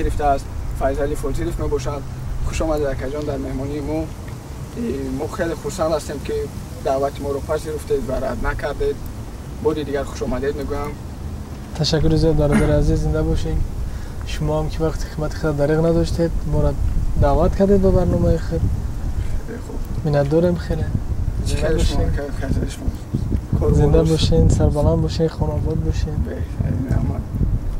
гирифтааст, Файзалӣ Фозилов мебошад. Хуш омадед, акаҷон, дар меҳмонии мо. Мо хеле хурсанд ҳастем, ки даъвати моро пазируфтед ва рад накардед. Бори дигар хуш омадед мегӯям. Ташаккури зиёд, бародари азиз, зинда бошед. Шумо ҳам ки вақти хидмати худ дариғ надоштед, моро даъват кардед ба барномаи худ. Миннатдорем хеле. Зинда бошед, сарбаланд бошед, хонобод бошед.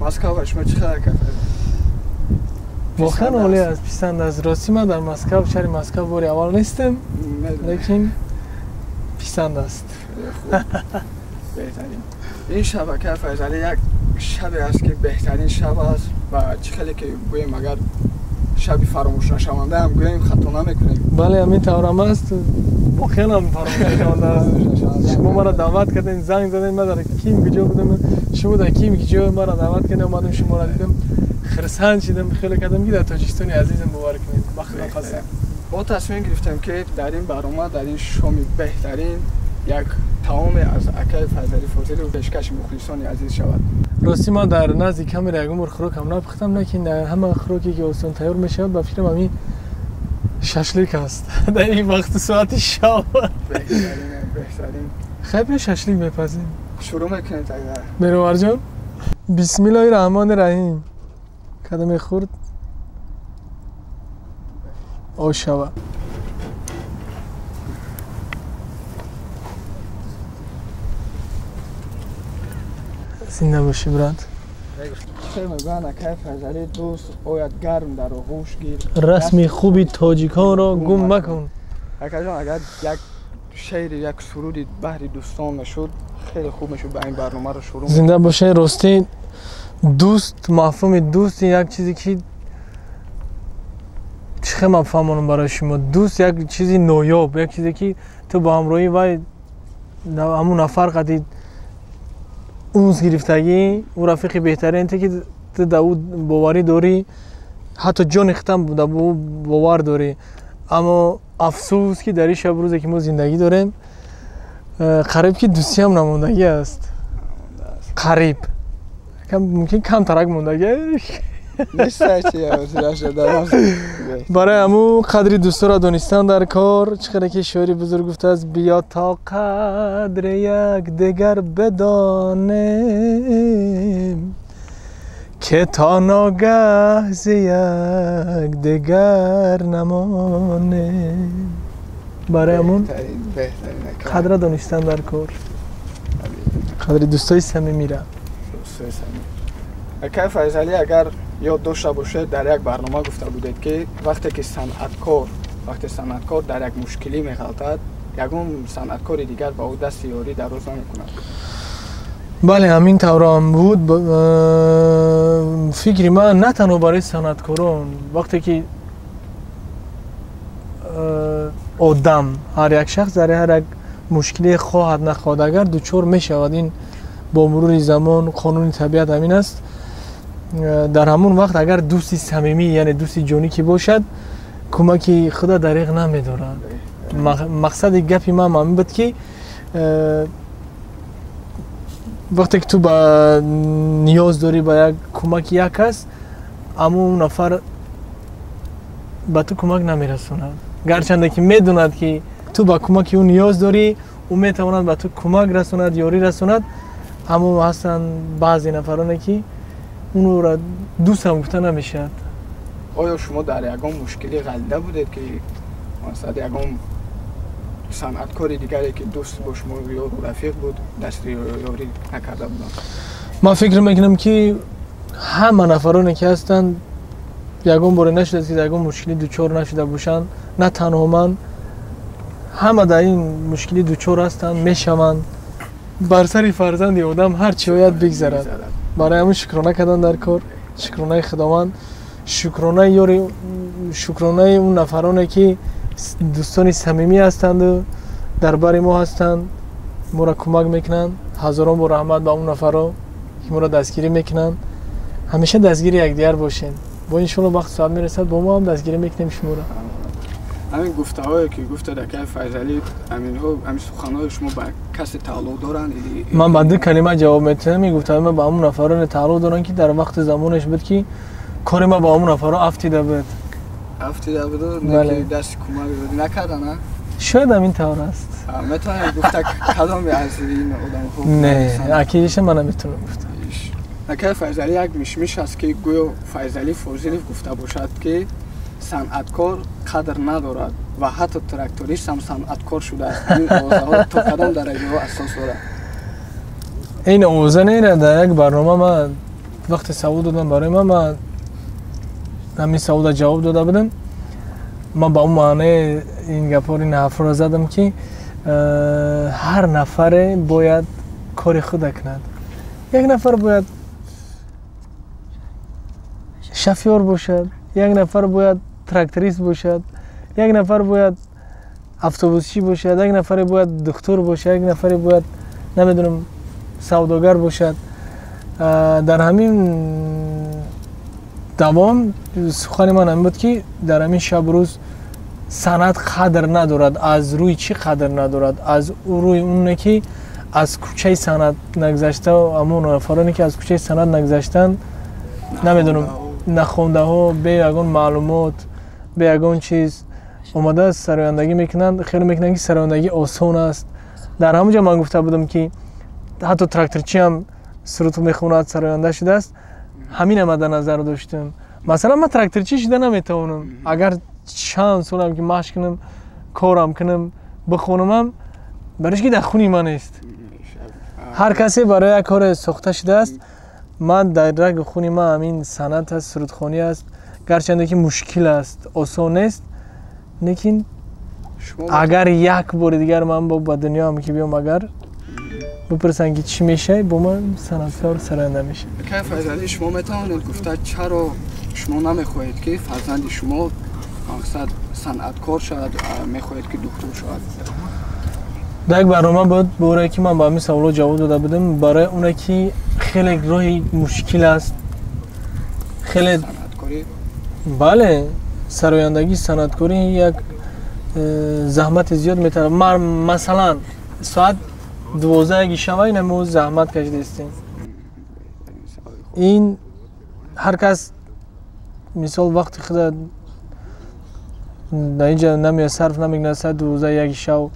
Москва ба шумо чӣ қадар кард? Воқеан олӣ аст, писанд аст. Ростӣ ман дар Москва, шаҳри Москва бори аввал нестам, лекин писанд аст. Беҳтарин. Ин шабака Файзалӣ як шабе аст, ки беҳтарин шаб аст ва чӣ хеле ки гӯем, агар шаби фаромӯшнашаванда ҳам гӯем, хато намекунем. Бале, ҳамин таврам аст. Воқеан ҳам фаромӯшнашаванда аст. Шумо маро даъват кардед, занг задед, ман дар ким куҷо будам, шумо дар ким куҷо маро даъват кардед, омадам шуморо дидам, хурсанд шудам, хеле кардам, ки дар Тоҷикистони азизам бовар кунед. Ба Худо қасам. Мо тасмим гирифтем, ки дар ин барнома, дар ин шоми беҳтарин як таоме аз акаи Файзалӣ Фозилов пешкаши мухлисони азиз шавад. Ростӣ ман дар назди камера ягон бор хӯрокам напухтам, лекин дар ҳама хӯроке ки осон тайёр мешавад, ба фикрам ҳамин шашлик аст. Дар ин вақту соати шаб. Беҳтарин. Хай, биё шашлик мепазем. Шурӯъ мекунем тогда. Мероварҷон, бисмиллоҳи раҳмони раҳим. Кадаме хурд ош шава. Зинда бошӣ, брат. Чӣ мегӯянд, акаи Файзалӣ: дӯст ояд, гарм дар оғӯш гир, расми хуби тоҷиконро гум макун. Акаҷон, агар як шеъри, як суруди баҳри дӯстон мешуд, хеле хуб мешуд, ба ин барномаро шурӯъ. Зинда бошед. Ростӣ дӯст, мафҳуми дӯст як чизе ки чӣ хел ман фаҳмонам барои шумо, дӯст як чизи ноёб, як чизе ки ту бо ҳамроҳӣ вай ҳамун нафар қади унс гирифтагӣ, ӯ рафиқи беҳтарин те, ки ту да ӯ боварӣ дорӣ, ҳатто ҷони худам да ӯ бовар дорӣ. Аммо афсӯс, ки дар ин шаб рӯзе ки мо зиндагӣ дорем, қариб ки дӯстиам намондагӣ аст. Қариб мумкин камтарак мондагӣ. Барои ҳамун қадри дӯстонро донистан дар кор. Чӣ қадар ки шоири бузург гуфтааст: биё то қадри якдигар бидонем, ки то ногаҳ зи якдигар намонем. Барои ҳамун қадра донистан дар кор, қадри дӯстои самимира. Акаи Файзалӣ, агар ёд дошта бошед, дар як барнома гуфта будед, ки вақте ки санъаткор, вақте санъаткор дар як мушкилӣ меғалтад, ягон санъаткори дигар ба ӯ дасти ёрӣ дароз намекунад. Бале, ҳамин таврам буд. Фикри ман на танҳо барои санъаткорон, вақте ки одам, ҳар як шахс дар ҳар як мушкиле хоҳад нахоҳад агар дучор мешавад, ин бо мурури замон қонуни табиат ҳамин аст. Дар ҳамон вақт агар дӯсти самимӣ, яъне дӯсти ҷонӣ ки бошад, кӯмаки худа дариғ намедорад. Мақсади гапи ман ҳамин буд, ки вақте ки ту ба ниёз дорӣ ба як кӯмаки як кас, аммо он нафар ба ту кӯмак намерасонад, гарчанде ки медонад, ки ту ба кӯмаки ӯ ниёз дорӣ, ӯ метавонад ба ту кӯмак расонад, ёрӣ расонад, аммо ҳастанд баъзе нафароне, ки онро дӯстам гуфта намешавад. Оё шумо дар ягон мушкилӣ ғалида будед, ки масалан ягон санъаткори дигаре, ки дӯст бо шумо ёру рафиқ буд, дасти ёрӣ накарда буданд? Ман фикр мекунам, ки ҳама нафароне ки ҳастанд, ягон боре нашудааст, ки дар ягон мушкилӣ дучор нашуда бошанд. На танҳо ман, ҳама дар ин мушкилӣ дучор ҳастанд, мешаванд. Бар сари фарзанди одам ҳар чӣ ояд, бигзарад. Барои ҳамин шукрона кардан дар кор, шукронаи Худованд, шукронаи ёри, шукронаи он нафароне, ки дӯстони самимӣ ҳастанду дар бари мо ҳастанд, моро кӯмак мекунанд. Ҳазорон бор раҳмат ба он нафаро, ки моро дастгирӣ мекунанд. Ҳамеша дастгири якдигар бошем. Бо иншоалло вақт соат мерасад, бо мо ҳам дастгирӣ мекунем шуморо. Ҳамин гуфтаҳое, ки гуфтед, акаи Файзалӣ, ҳаминҳо, ҳамин суханҳои шумо ба касе тааллуқ доранд? Ман ба ду калима ҷавоб метиҳам. Ин гуфтаҳои ман ба ҳамон нафароне тааллуқ доранд, ки дар вақти замонеш буд, ки Кори ма ба ҳамун нафарҳо афтида буд. Афтида буд, не дасти кӯмак накарда, на? Шояд ҳамин тавр аст. Метавонем гуфта кадоме аз ин одамҳо? Не, акиша ман наметавонам гуфта. Акай Файзалӣ, як мишмиш аст, ки гӯё Файзалӣ Фозилов гуфта бошад, ки санъаткор қадр надорад ва ҳатто тракторист ҳам санъаткор шудааст. Ин овозаҳо то кадом дараҷаҳо асос дорад? Ин овоза не, дар як барнома ман вақте савол додам барои ман, ман ҳамин саволда ҷавоб дода будам. Ман ба он маънае ин гапҳоро, ин ҳарфҳоро задам, ки ҳар нафаре бояд кори худа кунад. Як нафар бояд шофёр бошад, як нафар бояд тракторист бошад, як нафар бояд автобусчӣ бошад, як нафаре бояд духтур бошад, як нафаре бояд, намедонам, савдогар бошад. Дар ҳамин давом сухани ман ҳамин буд, ки дар ҳамин шабу рӯз санъат қадр надорад. Аз рӯи чӣ қадр надорад? Аз рӯи оне ки аз кӯчаи санъат нагузашта, ҳамон нафароне ки аз кӯчаи санъат нагузаштанд, намедонам, нахондаҳо, бе ягон маълумот, бе ягон чиз омада сарояндагӣ мекунанд, хеле мекунанд, ки сарояндагӣ осон аст. Дар ҳамон ҷо ман гуфта будам, ки ҳатто тракторчӣ ҳам суруд мехонад, сароянда шудааст. Ҳамина ман дар назар доштам. Масалан, ман тракторчӣ шуда наметавонам. Агар чанд солам ки машқ кунам, корам кунам, бихонамам, барои ки дар хуни ман нест. Ҳар касе барои як коре сохта шудааст. Ман дар раги хуни ман ҳамин санъат аст, сурудхонӣ аст. Гарчанде ки мушкил аст, осон нест, лекин агар як бори дигар ман ба дунёам ки биём, агар бипурсанд, ки чӣ мешавӣ, бо ман санъаткор, сароянда мешавам. Акай Файзалӣ, шумо метавонед гуфта, чаро шумо намехоҳед, ки фарзанди шумо, мақсад, санъаткор шавад, мехоҳед, ки духтур шавад? Дар як барнома буд, борае ки ман ба ҳамин саволҳо ҷавоб дода будам. Барои оне ки хеле роҳи мушкил аст, хеле. Бале, сарояндагӣ, санъаткорӣ як заҳмати зиёд металабад. Масалан, соат 12 шава ина мо заҳмат кашидаистем. Ин ҳар кас, мисол, вақти худа дар инҷа намеяд, сарф намекунад. Соат 12-1 шав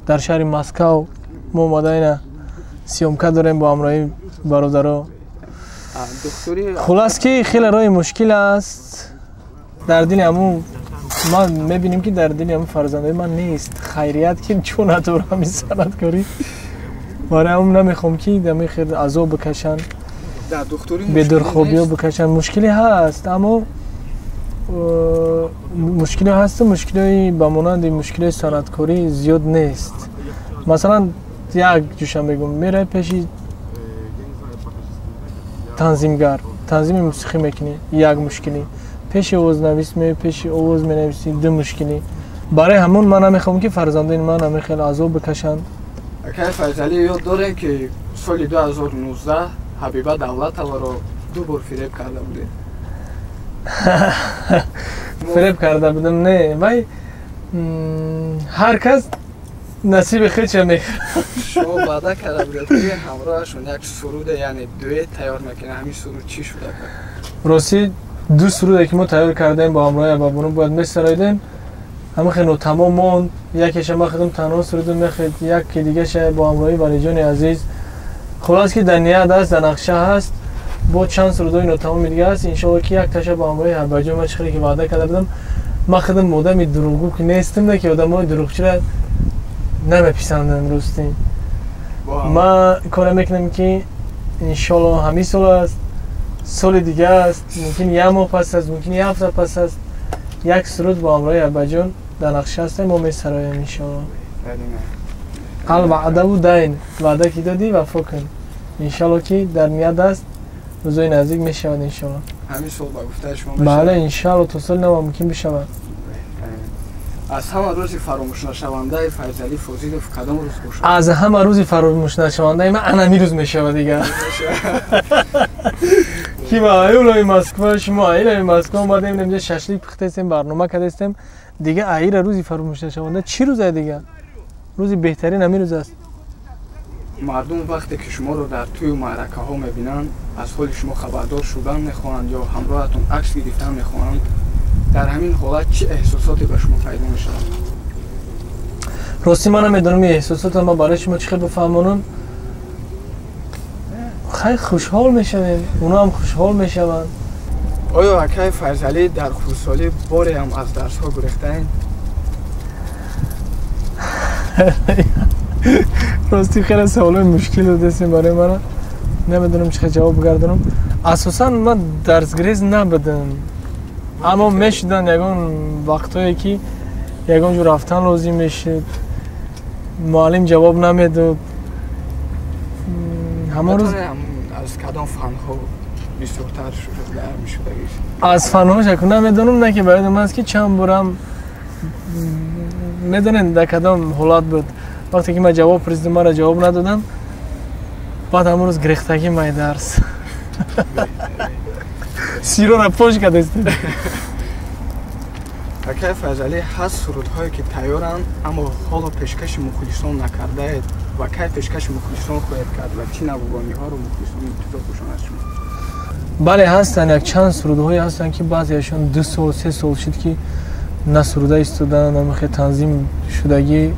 дар шаҳри Москав мо омада ина съёмка дорем бо ҳамроҳи бародаро. Хулас ки хеле роҳи мушкил аст. Дар дили ҳамун ман мебинем, ки дар дили ҳамун фарзандои ман нест. Хайрият ки чун надорам ҳамин санъаткорӣ, барои ҳамун намехоҳам, ки дами хел азоб бикашанд, бедорхобиҳо бикашанд. Мушкиле ҳаст, аммо мушкиле ҳасту мушкилҳои ба монанди мушкилҳои санъаткорӣ зиёд нест. Масалан, як ҷӯшам бегум, меравӣ пеши танзимгар, танзими мусиқӣ мекунӣ, як мушкилӣ, пеши овознавис меоӣ, пеши овоз менависӣ, ду мушкилӣ. Барои ҳамон ман намехоҳам, ки фарзандони ман ҳамин хел азоб бикашанд. Акай Файзалӣ, ёд дорем, ки соли 2019 Ҳабиба Давлатоваро ду бор фиреб карда будед? Фиреб карда будам? Не, вай ҳар кас насиби худша мехӯрад. Шумо ваъда карда будед, ки ҳамроҳашон як суруде, яъне дуэт тайёр мекунед. Ҳамин суруд чӣ шуда? Ростӣ, ду суруде ки мо тайёр кардаем бо ҳамроҳи Абабону, бояд месароидем, ҳамин хел нотамом монд. Якеша ман худам танҳо сурудам, яке дигаша бо ҳамроҳи Валиҷони азиз. Хулос ки дар ният аст, дар нақша ҳаст, бо чанд сурудҳои нотамоми дига аст. Иншоалло, ки якташа бо ҳамроҳи Ҳабаҷон, ман чӣ хеле ки ваъда карда будам. Ман худам одами дурӯғгӯ ки нестам, ки одамои дурӯғчиро намеписандам. Ростӣ, ман коре мекунам, ки иншоалло ҳамин сол аст, соли дига аст, мумкин як моҳ пас аст, мумкин як ҳафта пас аст, як суруд бо ҳамроҳи Абаҷон дар нақша ҳастем, мо месароем, иншоалло. Ал ваъдаву дайн, ваъда ки додӣ, вафо кун. Иншоалло, ки дар ният аст, рӯзои наздик мешавад, иншоалло. Ҳамин сол, ба гуфтаи шумо? Бале, иншоалло, то соли нав мумкин бишавад. Аз ҳама рӯзи фаромӯшнашавандаи Файзалӣ Фозилов кадом рӯз бошад? Аз ҳама рӯзи фаромӯшнашавандаи ман анами рӯз мешавад дигар, ки ба аилаи Москва, шумо аилаи Москва омадем, инҷа шашлик пухтестем, барнома кардестем. Дига аира рӯзи фаромӯшнашаванда чӣ рӯзае? Дига рӯзи беҳтарин ҳамин рӯз аст. Мардум вақте ки шуморо дар тӯю маъракаҳо мебинанд, аз ҳоли шумо хабардор шудан мехоҳанд ё ҳамроҳатон акс гирифтан мехоҳанд, дар ҳамин ҳолат чӣ эҳсосоте ба шумо пайдо мешавад? Ростӣ ман намедонам ин эҳсосотро ман барои шумо чӣ хел бифаҳмонам. Хай, хушҳол мешавем, оно ҳам хушҳол мешаванд. Оё акай Файзалӣ дар хурдсолӣ боре ҳам аз дарсҳо гурехтаед? Ростӣ хеле саволои мушкил додастем барои мана, намедонам чӣ хел ҷавоб бигардонам. Асосан ман дарсгирез набудам, аммо мешуданд ягон вақтҳое ки ягон ҷо рафтан лозим мешуд, муаллим ҷавоб намедод. Ҳамон рӯз аз кадом фанҳо бисёртар мешудагиш? Аз фанҳош аку намедонам, на ки ба ёдам аст ки чанд борам медонед дар кадом ҳолат буд. Вақте ки ман ҷавоб пурсидам, маро ҷавоб надоданд, баъд ҳамон рӯз гирехтагӣ май дарс сирора пош кардастем. Акай Файзалӣ, ҳаст сурудҳое ки тайёранд, аммо ҳоло пешкаши мухлисон накардаед ва кай пешкаши мухлисон хоҳед кард ва чӣ навгониҳоро мухлисон интизор бошанд аз шумо? Бале, ҳастанд якчанд сурудҳое ҳастанд ки баъзеашон 2 сол 3 сол шуд ки насуруда истоданд, амихе танзим шудагӣ,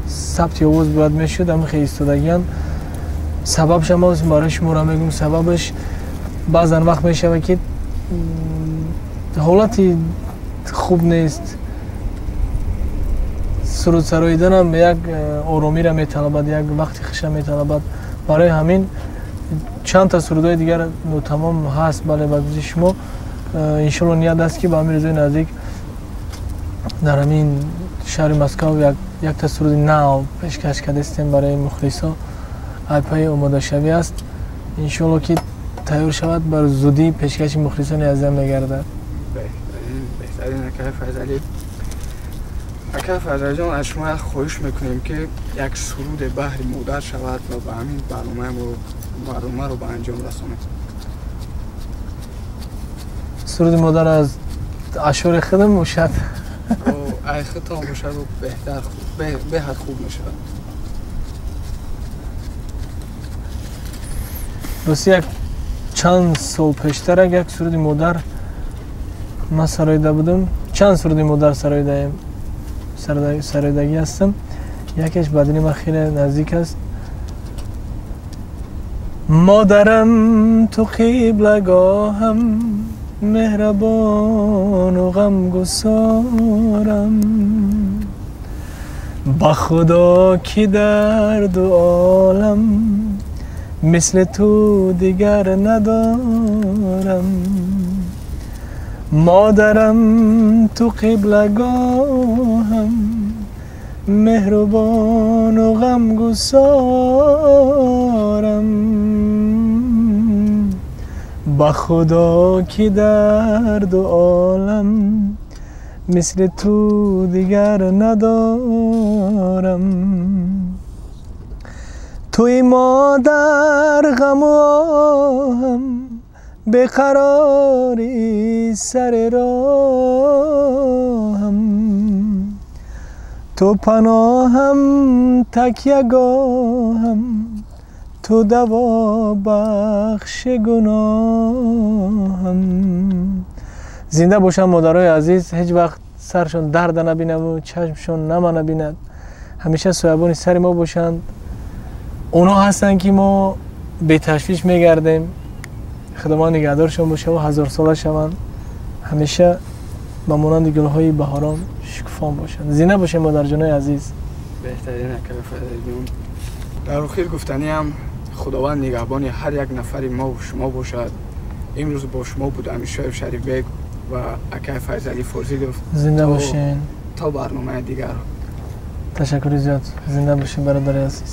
сабти овоз бояд мешуд, амихе истодагианд. Сабабшам барои шуморо мегӯм, сабабаш баъзан вақт мешавад ки ҳолати хуб нест, сурудсароиданам як оромиро металабад, як вақти хуша металабад. Барои ҳамин чандта сурудҳои дигар нотамом ҳаст. Бале, ба гуфти шумо иншоалло ният аст ки ба ҳамин рӯзои наздик дар ҳамин шаҳри Москав якта суруди нав пешкаш кардастем барои мухлисо. Айпаи омодашавӣ аст, иншоалло ки тайёр шавад, бар зудӣ пешкаши мухлисони азизам мегардад. Беҳтарин акай Файзалӣ. Акай Файзалиҷон, аз шумо як хоҳиш мекунем ки як суруде баҳри модар шавад ва ба ҳамин барномаро ба анҷом расонед. Суруди модар аз ашъори худам бошад? Ай худтон бошад, беҳтар, беҳад хуб мешавад. Рости як чанд сол пештарак як суруди модар ман сароида будам. Чанд суруди модар сароидагӣ ҳастам. Якеш ба дили ман хеле наздик аст. Модарам ту қиблагоҳам, меҳрабону ғамгусорам, ба худо ки дар ду олам мисли ту дигар надорам. Модарам ту қиблагоҳам, меҳрубону ғамгусорам, ба худо ки дар ду олам мисли ту дигар надорам. Туи модар ғаму оҳам, беқарори сари роҳам, ту паноҳам, такягоҳам, ту даво бахши гуноҳам. Зинда бошанд модарои азиз, ҳеҷ вақт саршон дарда набинаву чашмшон нама набинад, ҳамеша соябони сари мо бошанд. Оно ҳастанд ки мо беташвиш мегардем. Худованд нигаҳдоршон бошад ва ҳазорсола шаванд, ҳамеша ба монанди гулҳои баҳорон шукуфон бошанд. Зинда бошед модарҷонои азиз. Беҳтарин акай Файзалиҷон. Дар охир гуфтаниам худованд нигаҳбони ҳар як нафари мо ва шумо бошад. Имрӯз бо шумо буд Амиршоев Шарифбек ва акай Файзалӣ Фозилов. Зинда бошед. То барномаи дигар. Ташаккури зиёд. Зинда бошед бародари азиз.